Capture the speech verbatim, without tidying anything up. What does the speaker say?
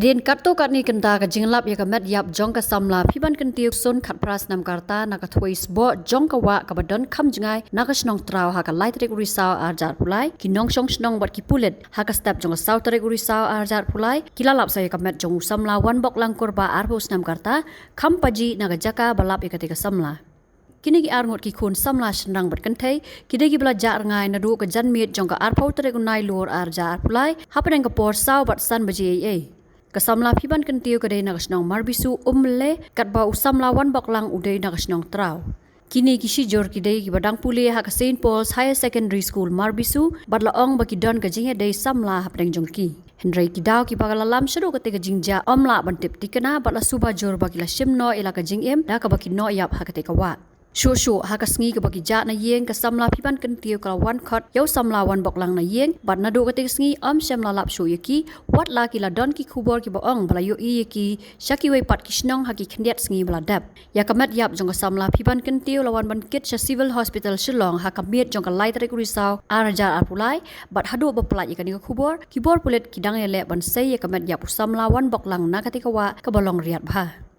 Hadien katto katne kynta ka jinglap ïa ka met ïap jong ka samla Phiban Kyntiew Sun, khatphra snem ka rta, na ka thwei sboh jong ka wah kaba don kham jngai na ka shnong Traw ha ka lai tarik u Risaw arhajar arphew lai, ki nongshong shnong bad ki pulit ha ka step jong ka saw tarik u Risaw arhajar arphew lai ki la lap sa ïa ka met jong u samla Wanboklang Kurbah, arphew snem ka rta, kham pajih na ka jaka ba lap ïa katei ka samla. Kine ki arngut ki khun samla shynrang bad kynthei ki dei kiba la jah rngai naduh ka janmiet jong ka arphew tarik u Nailur arhajar arphew lai hapdeng ka por saw bad san baje eiei. Ka samla Phiban Kyntiew ka dei na ka shnong Marbisu, Ummyllei, katba u samla Wanboklang u dei na ka shnong Traw. Kine ki shijur ki dei kiba dang pule ha ka Saint Paul's Higher Secondary School, Marbisu, bad la ong ba ki don ka jingïadei samla hapdeng jong ki. Hynrei ki daw kiba la lam shaduh katei ka jingjia ym lah ban tip thikna bad la suba jur ba ki la shim noh ïa la ka jingim da kaba ki noh ïap ha katei ka wah. Shuh shuh ha ka sngi kaba ki jah na ïing, ka samla Phiban Kyntiew ka la wan khot ïa u samla Wanboklang na ïing, bad naduh katei ka sngi ym shym la lap shuh ïa ki, wat la ki la don ki khubor kiba ong ba la ïohi ïa ki sha kiwei pat ki shnong ha ki khyndiat sngi ba la dep. Ïa ka met ïap jong ka samla Phiban Kyntiew la wan ban kit sha Civil Hospital Shillong ha ka miet jong ka lai tarik u Risaw arhajar arphew lai, bad haduh ba pynlait ïa kane ka khubor, ki bor pulit ki dang ïaleh ban sei ïa ka met ïap u samla Wanboklang na katei ka wah kaba long riat bha.